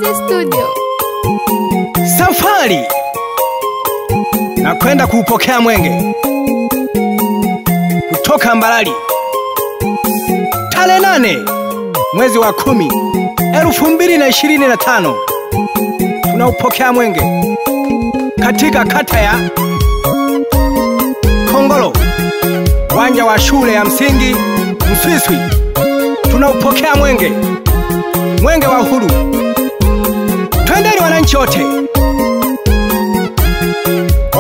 Kazi Studio. Safari na kwenda kuupokea mwenge kutoka Mbarali tarehe 8 mwezi wa 10 2025. Tunaupokea mwenge katika kata ya Kongolo, uwanja wa shule ya msingi Mswiswi. Tunaupokea mwenge, mwenge wa uhuru. Twendeni wananchi wote,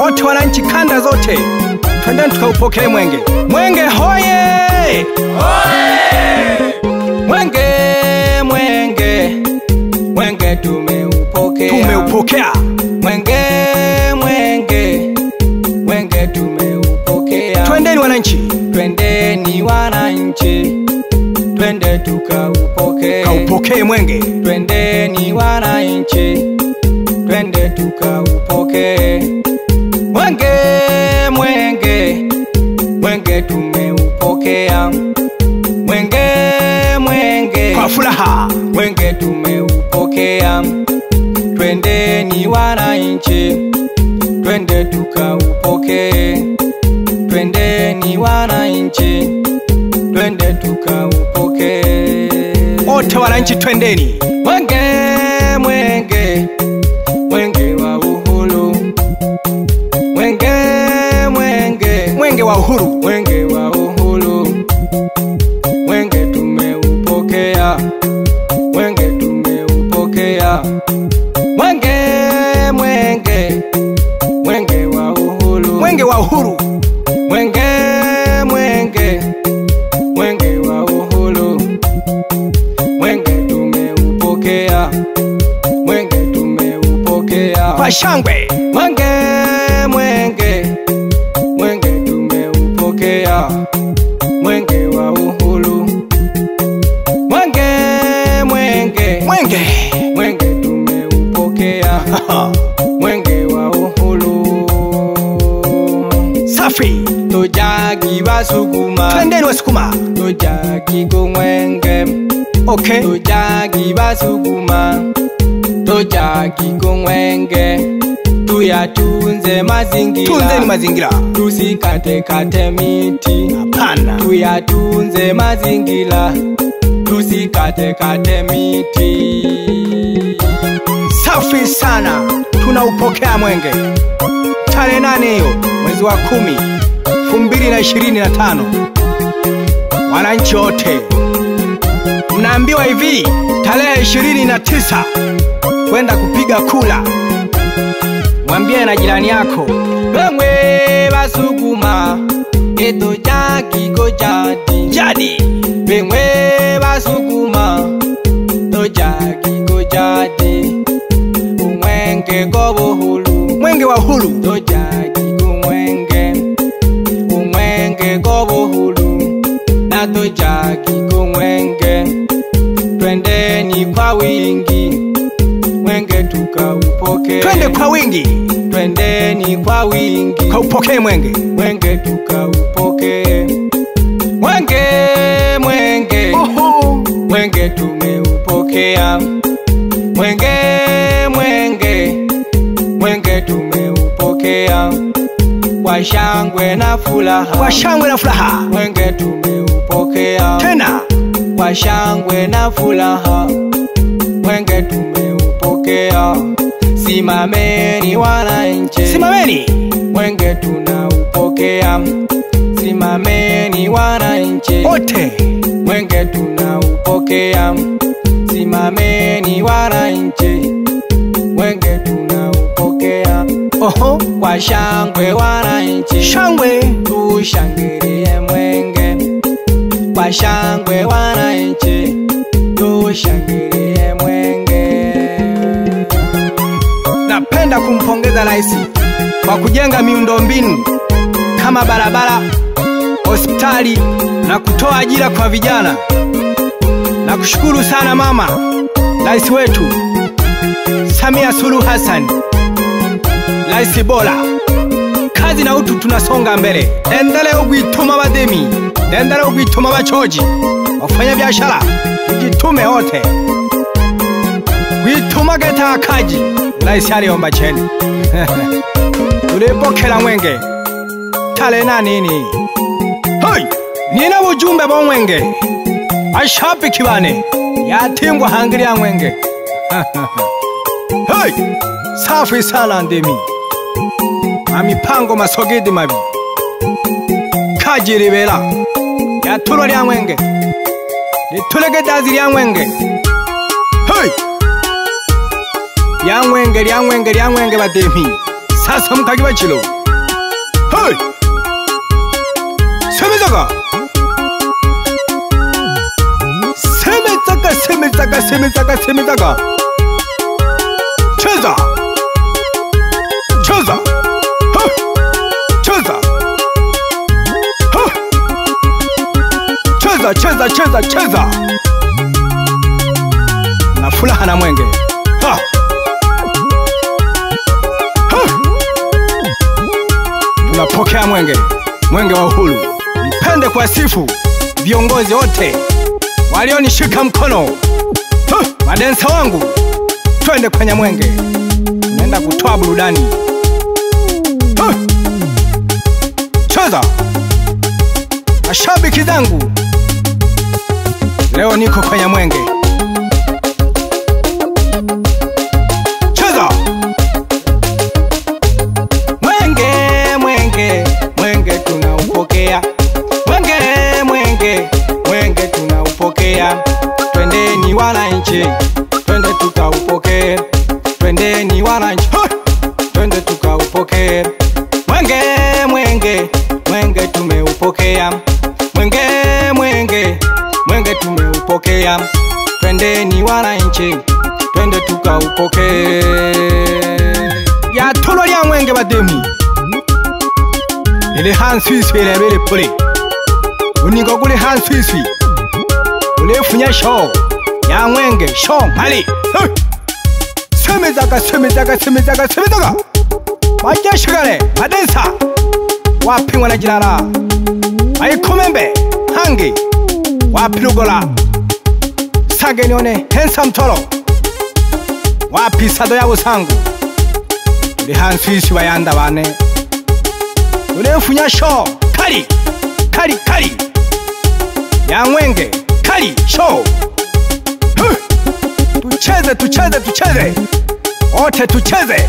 wote wananchi kanda zote, twendeni tukaupokee mwenge. Mwenge hoye! Hoye! Mwenge, mwenge, mwenge tumeupokea. Tumeupokea. Mwenge, mwenge, mwenge tumeupokea. Twendeni wananchi. Twendeni wananchi, twende tukaupokee. Kaupokee mwenge. Twendeni wananchi, twende tukaupokee. Mwenge, mwenge, mwenge tumeupokea. Mwenge, mwenge, kwa furaha. Mwenge tumeupokea. Twendeni wananchi, twende tukaupokee. Twendeni wananchi, twende tukaupokee. Wote wananchi twendeni. Mwenge, mwenge, mwenge wa uhuru. Mwenge, mwenge, mwenge wa uhuru. Mwenge wa uhuru. Mwenge tumeupokea. Mwenge tumeupokea. Mwenge, mwenge, mwenge wa uhuru. Mwenge wa uhuru. Mwenge, mwenge, mwenge wa uhuru. Mwenge tumeupokea. Mwenge tumeupokea. Kwa shangwe. Mwenge, mwenge, mwenge tumeupokea. Mwenge wa uhuru. Mwenge, mwenge, mwenge, mwenge tumeupokea. Mwenge wa uhuru. Safi. Tojagi basukuma. Twendeni wasukuma. Tojagi kumwenge. Okay. Tojagi basukuma. Tojagi kumwenge. Tuyatunze mazingira. Tunzeni mazingira. Tusikate kate miti. Hapana. Tuyatunze mazingira. Tusikate kate miti. Safi sana. Tunaupokea mwenge tarehe 8 hiyo mwezi wa 10 2025. Wananchi wote mnaambiwa hivi, tarehe 29 kwenda kupiga kula. Mwambie na jirani yako. Bamwe basukuma eto jaki go jadi jadi. Bamwe basukuma to jaki go jadi. Mwenge go uhuru. Mwenge wa uhuru. To jaki go mwenge. Mwenge go uhuru. Na to jaki go mwenge. Twendeni kwa wingi. Mwenge tukaupokee. Twende kwa wingi. Twendeni kwa wingi. Kaupokee mwenge. Mwenge tukaupokee. Mwenge, mwenge. Oho. Mwenge tumeupokea. Mwenge, mwenge, mwenge tumeupokea. Kwa shangwe na furaha. Kwa shangwe na furaha. Mwenge tumeupokea. Tena. Kwa shangwe na furaha. Mwenge tumeupokea. Simameni wananchi. Simameni. Mwenge tunaupokea. Simameni wananchi. Wote. Mwenge tunaupokea. Simameni wananchi. Mwenge tunaupokea. Oho. Kwa shangwe wananchi. Shangwe. Tushangilie mwenge. Kwa shangwe wananchi. Tushangilie mwenge. Napenda kumpongeza rais kwa kujenga miundombinu kama barabara, hospitali na kutoa ajira kwa vijana. Nakushukuru sana mama rais wetu Samia Suluhu Hassan, rais bora. Kazi na utu tunasonga mbele. Endelea kuituma bademi, endelea kuituma bachoji, wafanya biashara, tujitume wote. Kuituma Seneta Kaji Rais aliomba cheni. Tulipokela mwenge tale na nini. Hey, nina ujumbe bo mwenge ashabiki bane yatingwa hangiria mwenge. Hey, safi sana ndimi amipango masogedi mabi kajiribela yatulwa lya mwenge litulegedazi lya mwenge. Hey, lya mwenge lya mwenge lya mwenge bademi sasa mukagibachilo. Hey, semezaga semezaga semezaga semezaga semezaga cheza cheza cheza cheza cheza cheza cheza na furaha na mwenge. Ha! Ha! Tunapokea mwenge, mwenge wa uhuru. Nipende kuwasifu viongozi wote walionishika mkono. Ha! Madensa wangu, twende kwenye mwenge, nenda kutoa burudani. Ha! Cheza mashabiki zangu, leo niko kwenye mwenge. Cheza mwenge, mwenge, mwenge tunaupokea. Mwenge, mwenge, mwenge tunaupokea. Twendeni wananchi, twende tukaupokee. Twendeni wananchi, twende tukaupokee. Mwenge, mwenge, mwenge tumeupokea. Mwenge, mwenge, mwenge tumeupokea. Twendeni wananchi, twende tukaupokee. Yatulwa lya mwenge bademi lili hanswiswi lebele pole uningo guli hanswiswi ulefunya sho ya mwenge sho mali. Semezaga semezaga semezaga semezaga majashigale madensa wapingwa na jilala aikomembe hangi wapilugola sagenione hensa mtolo wapisado ya usangu lihanswisi bayanda bane ulefunya sho kali kali kali ya mwenge kali sho. Tucheze tucheze tucheze wote tucheze.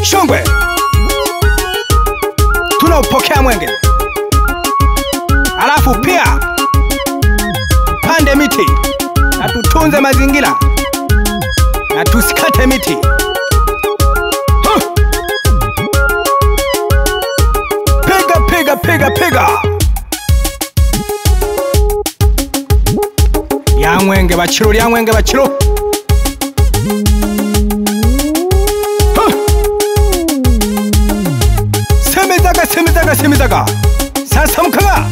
Shongwe tunaupokea mwenge. Alafu pia pande miti na tutunze mazingira na tusikate miti. Piga piga piga piga ya mwenge bachilo ya mwenge bachilo. Semezaga semezaga semezaga sasa mkaga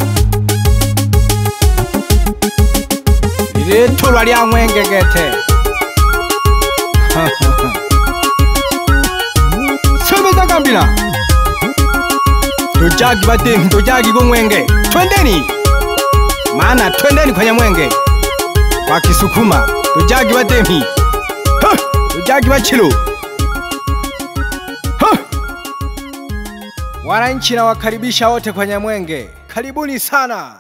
litulwa lya mwenge gete. Semezaga mbina tujagi bademi tujagi kumwenge. Twendeni maana twendeni kwenye mwenge wa Kisukuma. Tujagi bademi tujagi bachilo. Wananchi na wakaribisha wote kwenye mwenge. Karibuni sana.